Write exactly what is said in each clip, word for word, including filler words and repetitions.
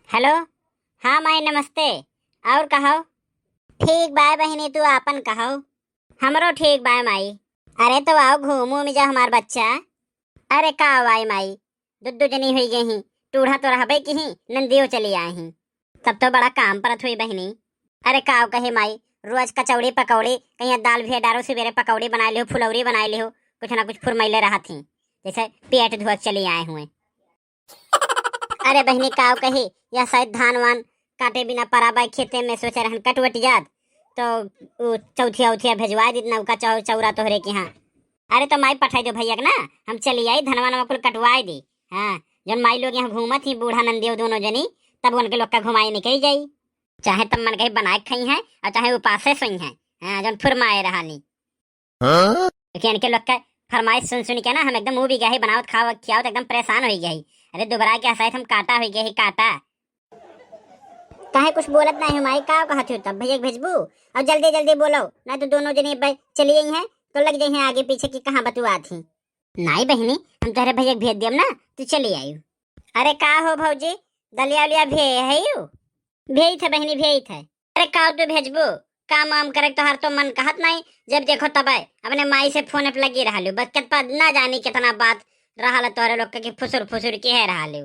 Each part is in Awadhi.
हेलो, हाँ माई नमस्ते। और कहो? ठीक बाय बहिनी, तू आपन कहो? हमरो ठीक बाय माई। अरे तो आओ घूम उम जा हमार बच्चा। अरे का आई माई, दू दू जनी हुई गई ही, टूढ़ा तो रहबे की ही, नंदियो चली आई ही। तब तो बड़ा काम परत हुई बहिनी। अरे का कहे माई, रोज कचौड़ी पकौड़ी, कहीं दाल भी डारो, सवेरे पकौड़ी बनाए लिहो, फुलौरी बनाए लिहो, कुछ ना कुछ फुरमैले रहत ही, जैसे पेट धोत चली आए हुए। अरे बहिनी, काव कही, यह शायद धान वान काटे बिना परा बाय खेते में, सोचे रहन कट वट जात, तो उ चौथिया उथिया भेजवा दीत ना, उका चौ-, चौरा तोहरे के यहाँ। अरे तो माई पठाई दो भैया के ना, हम चली आई, धनवा नवा कुल कटवाए दी। हाँ, जौन माई लोग यहाँ घूमत ही बूढ़ा नंदियो दोनों जनी, तब उनके लोग का घुमाई निकल जाई। चाहे तब मन कही बनाए के खाई हैं और चाहे उपासे सोई हैं। हाँ, जौन फुरमाए रहानी। हाँ? क्योंकि इनके लोग के फरमाइश सुन सुन के ना हम एकदम ऊब गए ही, बनावत खावत खियावत एकदम परेशान हो गए ही। अरे दुबरा के हंसाइत हम काटा हो गए ही, काटा। काहे कुछ बोलत नहीं हो माई, का कहत हो तब भैया के भेजबू? और जल्दी जल्दी बोलो, नहीं तो दोनों जने बे-, चली गई हैं तो लग जाई हैं आगे पीछे कि कहाँ बतुआत ही। नहीं बहिनी, हम तोहरे भैया के भेज दियम ना, तू चली आयु। अरे का हो भौजी, दलिया उलिया भेज है यू? भेज थे बहिनी, भेज थे। अरे का तू भेजबू? काम वाम करे के तोहार तो मन कहत नहीं, जब देखो तब अपने माई से फोन पे लगी रहलू, बस कित-, ना जानी कितना बात रहल तोहरे लोग के कि फुसुर फुसुर के है रहलू।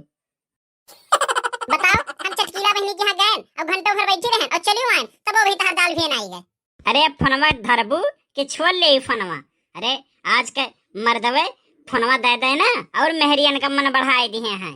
बताओ, हम चटकीला बहिनी के यहाँ गए और घंटों भर बैठी रहन और चली आए, तब वो भी तहार दाल भी नहीं गए। अरे फोनवा धरबू कि छोड़ ले फोनवा? अरे आज के मर्दवे फोनवा दे दे ना और मेहरियन का मन बढ़ाए दिए हैं।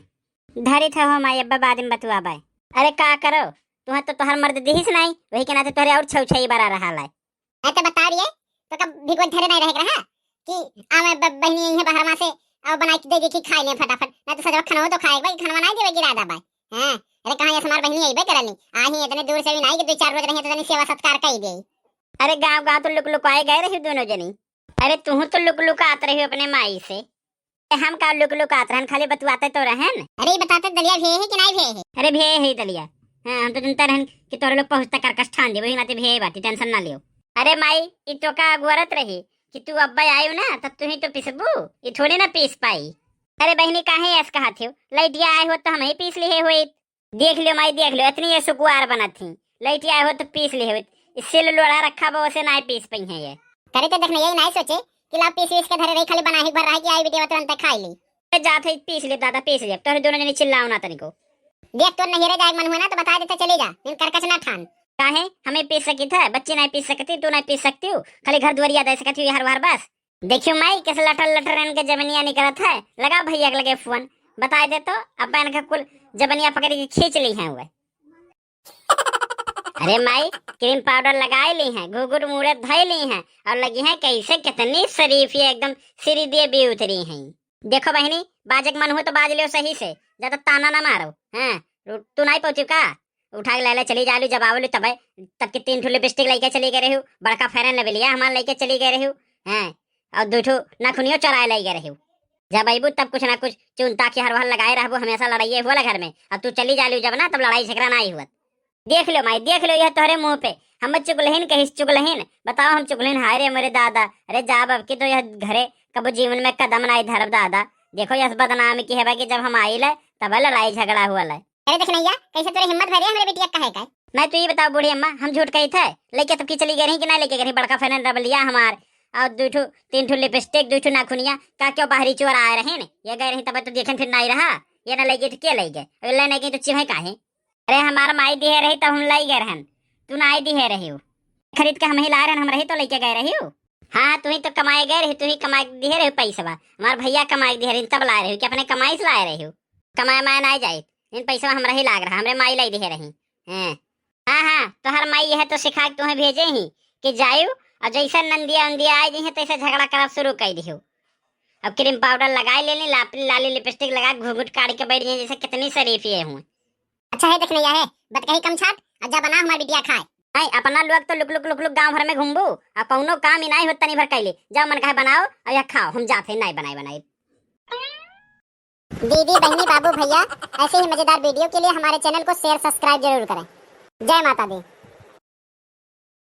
धरी थे हो माई, अब्बा बाद में बतुआबे। अरे का करो, तुहे तो तोहर मर्द दिहिस नहीं, वही के नाते तोहरे और छौ छई बरा रहा है। नहीं तो बता रही है, तो कब भी कोई धरे नहीं रहे रहा कि आवे ब-, बहिनी यहीं बहरवा से और बना के दे दे कि खाई ले फटाफट, नहीं तो सजवा खाना हो तो खाए, भाई खाना नहीं देवे गिरा दबा। हाँ, अरे कहाँ ये हमार बहिनी अइबे करनी, आही इतने दूर से भी नहीं कि दो चार रोज रही तो तनी सेवा सत्कार कर दे। अरे गाँव गाँव तो लुक लुकाए गए रही दोनों जनी। अरे तुहू तो लुक लुकात रही अपने माई से। ए, हम का लुक लुकात रहन, खाली बतुआते तो रहन। अरे, ई बताते दलिया भे है कि नाई भे है? अरे, भे है दलिया। हाँ, हम तो जनता रहन कि तोरे लोग पहुँचता करकस ठान दे, वही नाते भे बाटी, tension ना लियो। अरे माई, ई तो का अगुअरत रही कि तू अब्बा आयो ना, तब तू ही तो पिसबू, ई थोड़ी ना पीस पाई। अरे बहिनी, काहे ऐस कहत हो? लइटिया आए होत तो हम ही पीस लिहे होइत। देख लियो माई, देख लियो, इतनी ये सुकुआर बनत थी, लइटिया आए होत तो पीस लिहे होइत। ई सिल लोढ़ा रखा बा, ओसे नाई पीस पई है ये। करे तो देखना, यही नाई सोचे कि लाओ पीस वीस के धरे रही, खाली बनाही भर रहा कि आई video तुरंत खाई ली। ए, जात है, पीस ले दादा, पीस ले। तोहरे दोनों जने चिल्लाओ ना तनिको। देख, तोर नहिरे जाए के मन हुआ ना तो बता देते, चले जा, इन करकच ना ठान। काहे? हमें पीस सकित है, बच्ची नहीं पीस सकती, तू नहीं पीस सकती हो, खाली घर दुआरिया दे सकती हो, हर बार बस। देखियो माई, कैसे लटर लटर इनके जबनिया निकलत है। लगा भैया के लगे फोन, बताए दे तो, अब इनका कुल जबनिया पकड़ के खींच ली हैं वे। अरे माई, cream powder लगाए ली हैं, घुघुट मूड़े धई ली हैं और लगी हैं कैसे कितनी शरीफ ये एकदम श्री देवी उतरी हैं। देखो बहिनी, बाजे के मन हो तो बाज लियो सही से, ज्यादा ताना ना मारो। हाँ, तू नहीं पहुँचू का? उठा के ले ले चली जालू, जब आवलू तब, तब के तीन ठो lipstick लेके चली गए रहू, बड़का Fair and Lovely हमार लेके चली गए रहू। हाँ, और दो ठो नाखुनियो चोराए ले गए रहू। जब अइबू तब कुछ ना कुछ चुनता की हर वहर लगाए रहबू, हमेशा लड़ाइए होला घर में। अब तू चली जालू जब ना, तब लड़ाई झगड़ा ना आई हुआ। देख लो माई, देख लो यह तोहरे मुँह पे, हम चुगलहिन कहिस चुगलहिन। बताओ हम चुगलहिन, हाय रे मोरे दादा। अरे जाब अब की तो यह घरे कबो जीवन में कदम नाई धरब दादा। देखो यस बदनाम की है कि जब हम आइले तब लड़ाई झगड़ा हुआ ले। अरे देख नैया, कैसे तोरे हिम्मत भरे हमरे बिटिया कहे का? मैं तो ये बताओ बूढ़ी अम्मा, हम झूठ कही थे? लेके तब की चली गए रही कि ना लेके गए रही? बड़का Fair and Lovely हमार, और दो ठो, तीन ठो lipstick, दो ठो नाखुनिया, का क्यों बाहरी चोर आए रहे ने? ये गए रही तब तो देखे फिर नाई रहा, ये ना ले गए तो के ले गए? अगर ले नहीं गए तो चिन्हे काहे? अरे हमार माई दिहे रही तब हम लाई गए रहन, तू नाई दिहे रही हो। खरीद के हम ही लाए रहन, हम रही तो लेके गए रही हो। हाँ, तू ही तो कमाए गए रही, तू ही कमाए दिहे रही पैसवा, हमार भैया कमाए दिहे रही तब लाए रही हो कि अपने कमाई से लाए रही हो? कमाए माए नाई जाए, इन पैसवा हमरा ही लाग रहा, हमरे माई लाई दिहे रही। हैं। हाँ, हाँ, तोहर माई यह तो सिखा के तुम्हें भेजे ही कि जायु और जैसे नंदिया उंदिया आए दी हैं तैसे झगड़ा करब शुरू कर दियो। अब cream powder लगाए लेनी, लाप-, लाली lipstick लगा के घूंघट काढ़ के बैठ जाए, जैसे कितनी शरीफ ये हुए। अच्छा है, देख नैया है, बतकही कम छाट, और जा बना हमार बिटिया खाए। नहीं, अपना लोग तो लुक लुक लुक लुक गांव भर में घूमबू, और कौनो काम ही नहीं होत तनी भर कैले। जाओ मन कहे बनाओ और यह खाओ, हम जाते नहीं बनाए बनाए। दीदी, बहनी, बाबू, भैया, ऐसे ही मजेदार video के लिए हमारे channel को share, subscribe जरूर करें। जय माता दी।